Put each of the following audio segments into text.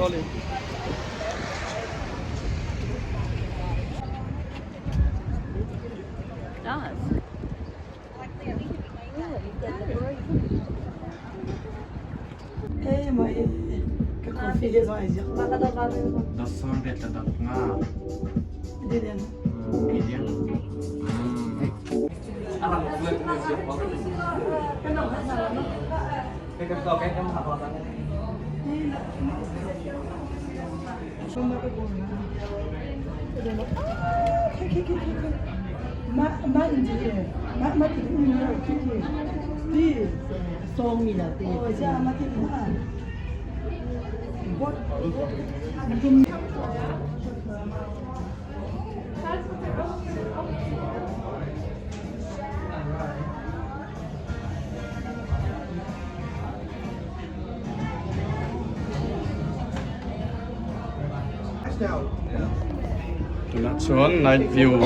Sorry. Tunah chuan night view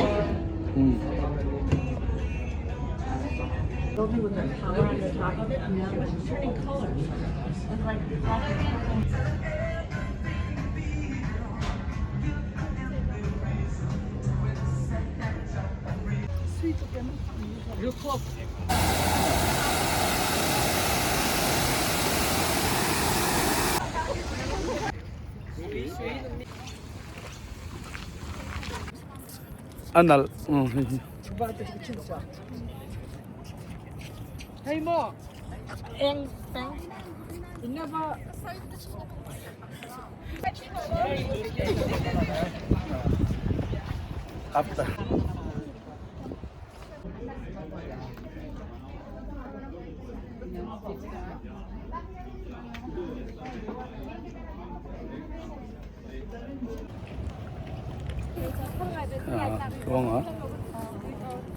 a nalh hei hi.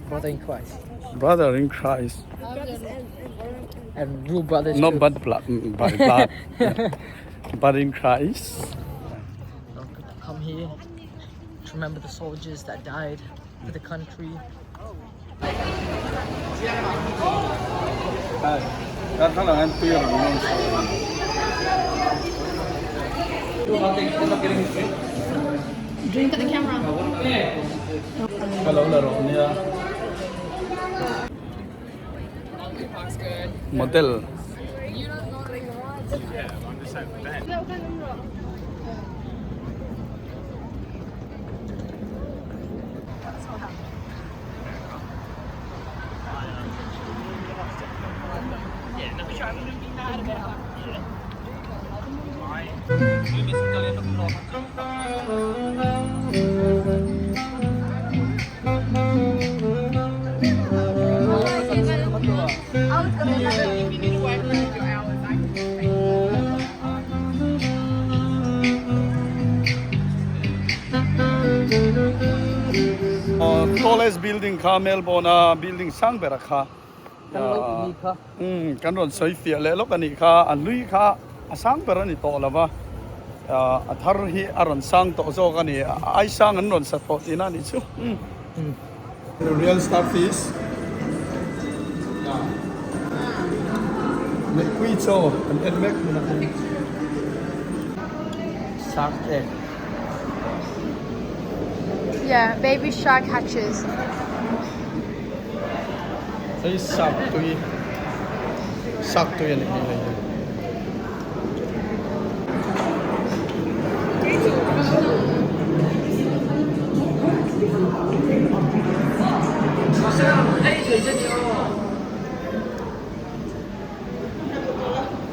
Brother in Christ. Brother in Christ. And real brothers Not too. but blood, by blood, but in Christ. Come here to remember the soldiers that died for the country. Drink at the camera. Ka lo la rawh nia. Model. Tallest building kha Melbourne a building sang ber a kha kan rawn sawi fiah leh lawk a nih kha a hlui kha a sang ber a ni tawh lo va a thar hi a rawn sang tawh zawk a ni a ai sang an rawn sa tawh tihna a nih chu. The real stuff is Neihpui chaw an en mek hmun ah hian. Shark egg. Yeah, baby shark hatches. Hei shark tui shark tui a nih hi hei hi.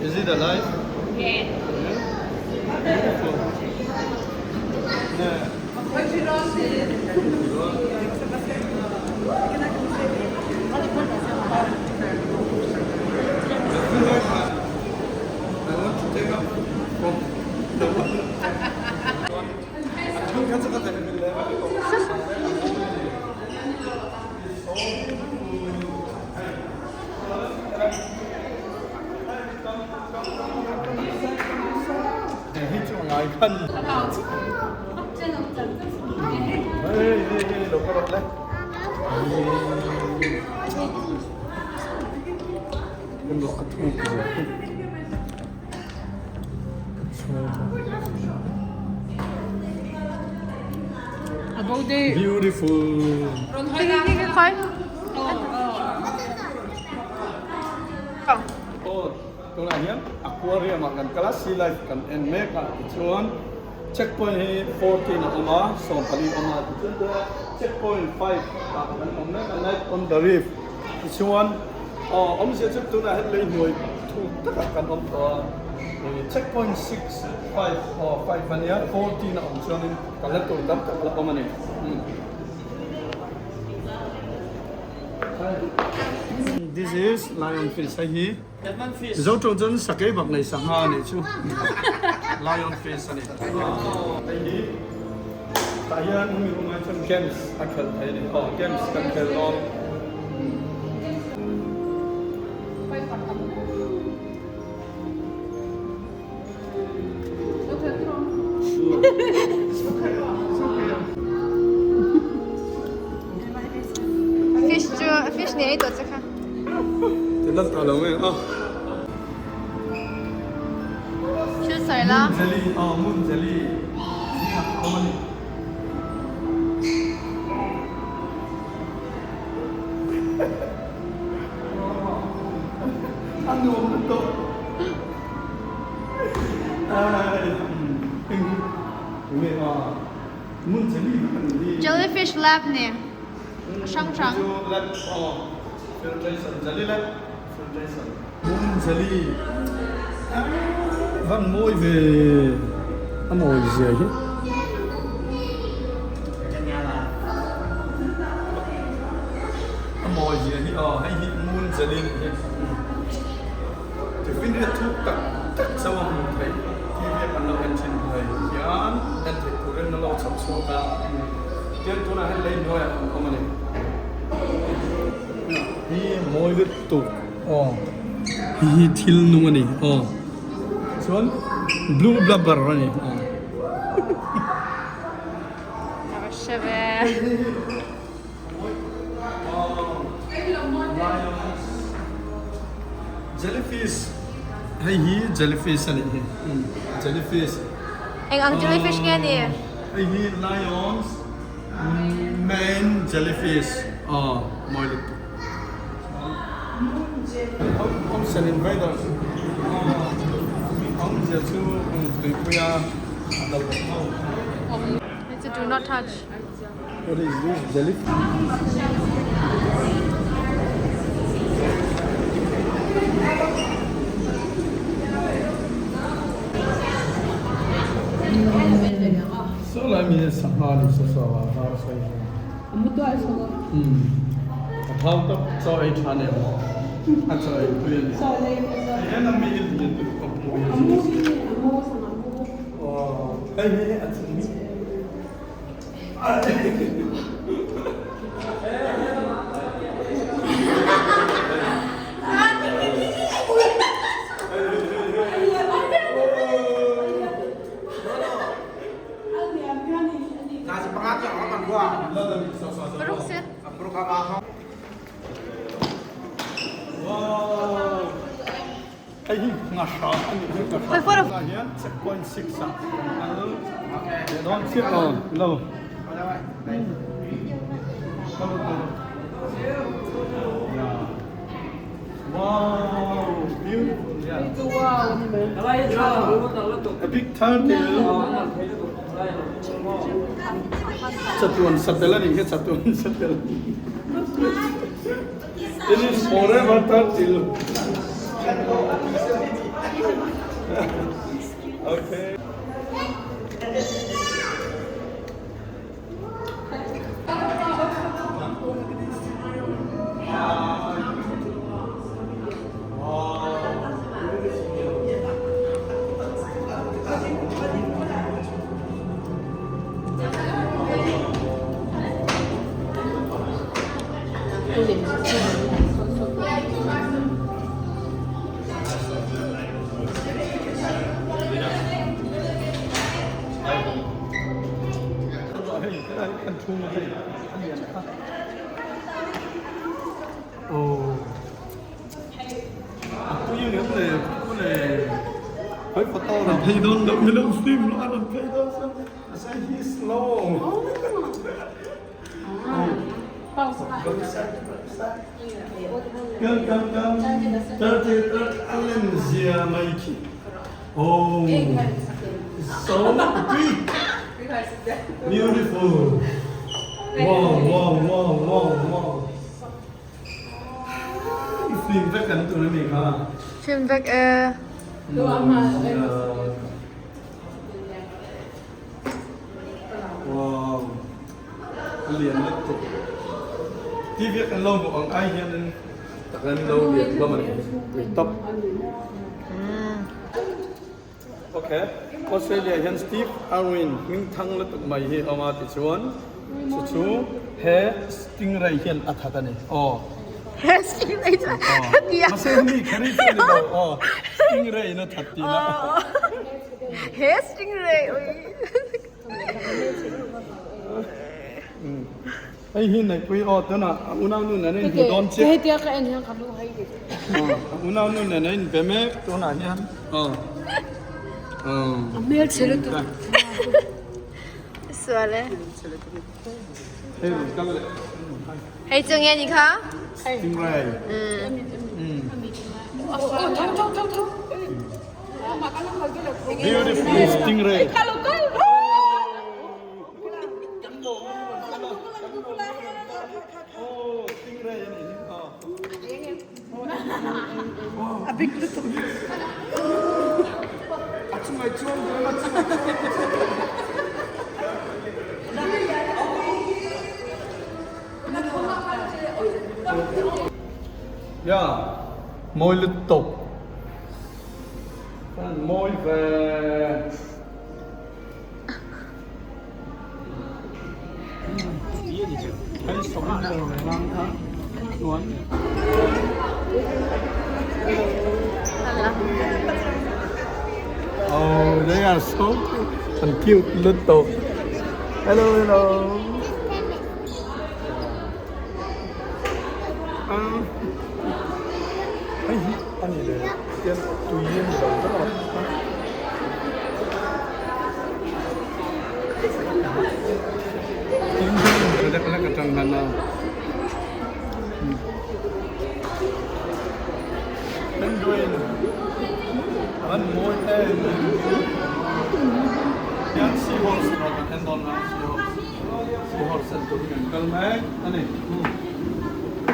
Is it alive? Yeah. Beautiful. Yeah. I want to take up from the water. Hei chu a ngai khan. Hei hei hei lo ka rawt le. Kan rawh a thuk zia. Beautiful. Aw tunah hian aquarium ah kan kal a sea life kan en mek a tichuan checkpoint hi 14 a awm a 14 a awm a tichuan tunah checkpoint 5 ah kan awm mek a night on the reef tichuan aw awmzia chu tunah hian lei hnuai thuk takah kan awm tawh a checkpoint 6 5 aw 5 a nia 14 a awm chuanin kan la tur tam tak la awm a ni. This is lion fish hei hi Mizo tawng chuan sakei bak nei sangha a nih chu lion fish a ni hei hi tah hian mi awmah chuan games a khelh theih a ni aw games kan khel dawn. Fish chu fish nih ei tawh che kha. Ti lat ta lo nge a. Thil sawi la. Moon jelly aw moon jelly zingah a awm a ni. A nuam lutuk. Jellyfish lab ni hrang hrang. Van mawi ve a mawi zia hi. A mawi zia hi aw hei hi moon jelly nih hi. Tifinriat thuk tak tak chauh a hmuh theih. TV a kan lo en thin thei hian en theih turin a lo chho chhuak a, tian tunah hian lei hnuaiah kan awm a ni. Hi mawi lutuk aw hi hi thil nung a ni aw chuan blue blubber a ni aw. Jellyfish hei hi jellyfish a nih hi jellyfish Eng ang jellyfish nge ni? Hei hi lions mane jellyfish aw mawi lutuk Ocean invaders awmzia chu tuipuia a lo awm ho. It's a do not touch. What is this jellyfish? Saw lai mi sangha ni saw saw a var sawi hi. A thau tak chaw ei tha nen a chaw ei pui a ni. Hian a mi in a hmu hi. Hei hi a chung mi. Hei hi ngahra a nih hi ngahra ah hian checkpoint 6 ah kan kal leh dawn chiah lo lo Wow beautiful yeah a big turtle chatuan satel a nih hi chatuan satel It is forever turtle. Okay. Phei dawn lo, mi lo film lo, an rawn phei dawn chuan a sawi hi slow. Go this side, go this side. Come, come, come. Turtle, turtle, a len zia mai khi. Oh, so big. Beautiful. Wow, wow, wow, wow, wow. I film vek kan tur a ni kha. Film vek e. Wow. A lian lutuk. TV a kan lo hmuh ang ai hianin tak an lo lian hlawm a ni. Pui tawp. Ok, Australia hian Steve Irwin hming thang lutuk mai hi a awm a tichuan chu chu he stingray hian a that a ni. Aw. He stingray chu a ti a. Mahse hemi kher hi chu a ni lo. Aw, stingray in a that tihna. He stingray ui. Hei hi Neihpui aw tunah a unaunu nen a inhmu dawn chiah. Hetia ka en hian ka lu hai dik. A unaunu nen a inbe mek tunah hian aw. A hmel chhe lutuk. Sual e. Hei rawn kal leh. Hei chu nge ni kha? Stingray. Beautiful stingray. Ya, mawi lutuk. Kan mawi ve. Oh, they are so and cute little. Hello, hello. Hei hi a ni le tian tui a ni lo vek a. Tin hi in tha lek lek atang hman a. Penguin an mawi em em. Hian seahorse erawh kan en dawn a seahorse. Seahorse en tur kan kal mek a ni.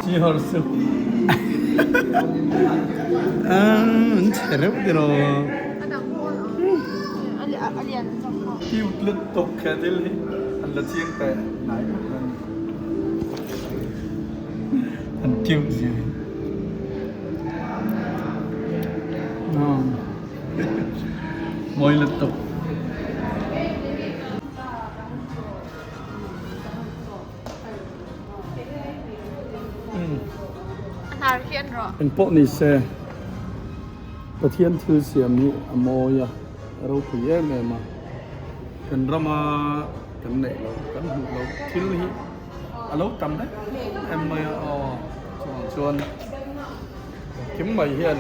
Seahorse chu an chhe reuh tiraw. Cute lutuk he thil hi an la chiang teh hnai khawp mai a ni. An cute zia hi. Mawi lutuk. Engpawh ni se Pathian thil siam hi a mawi a, a ropui em em a, kan rama kan neih loh, kan hmuh loh thil hi a lo tam em em mai a, aw chuvang chuan kim mai hian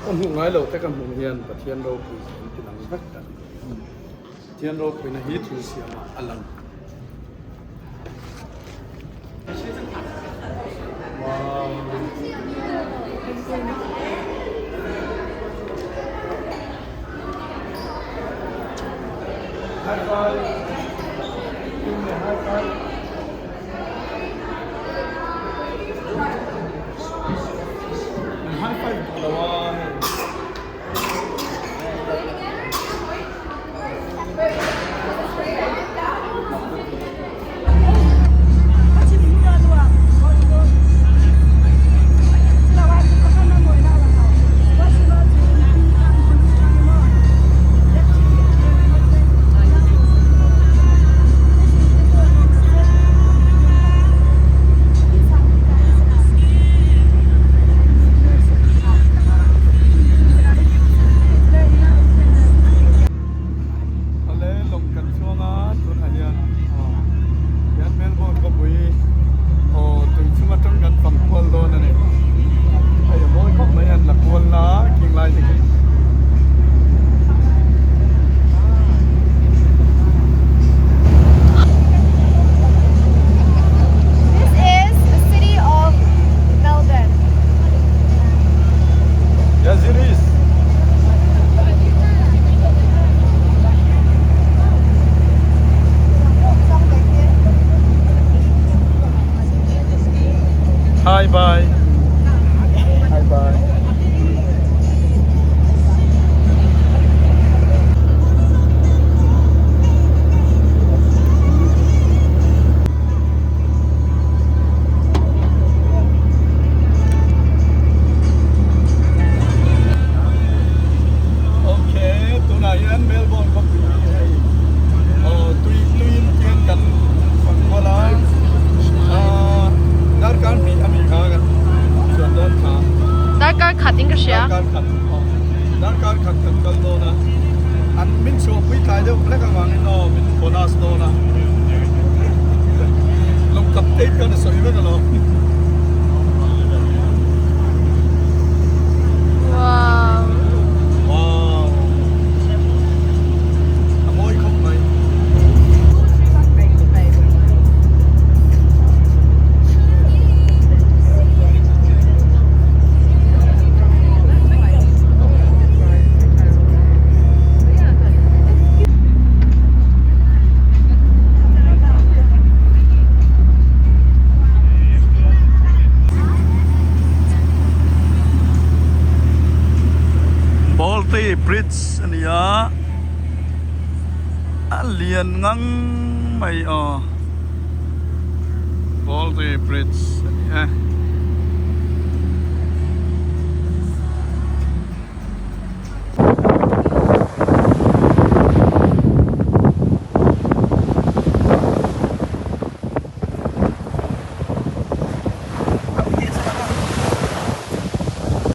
ka hmuh ngai loh te ka hmuh hian Pathian ropui an ti lang vek a ni. Pathian ropuina hi thil siamah a lang. Wow. High five. Give me a high five. High five duh lo a hei. Hi bye. Hi bye. Okay, tunah hian Melbourne khawpui hi hei aw tui tuiin tian kan fang kual a ah darkar hnih a mi kha kan chuan dawn kha. Darkar khat in ka hria. Darkar khat aw darkar khat kan kal dawn a an min chhuahpui tlai deuh hlek avangin aw min bonus dawn a lawng kap tape khan a sawi vek alawm. Wow. Wow. A mawi khawp mai. Balti Bridge a ni a, a lian ngang mai aw Balti Bridge a ni e.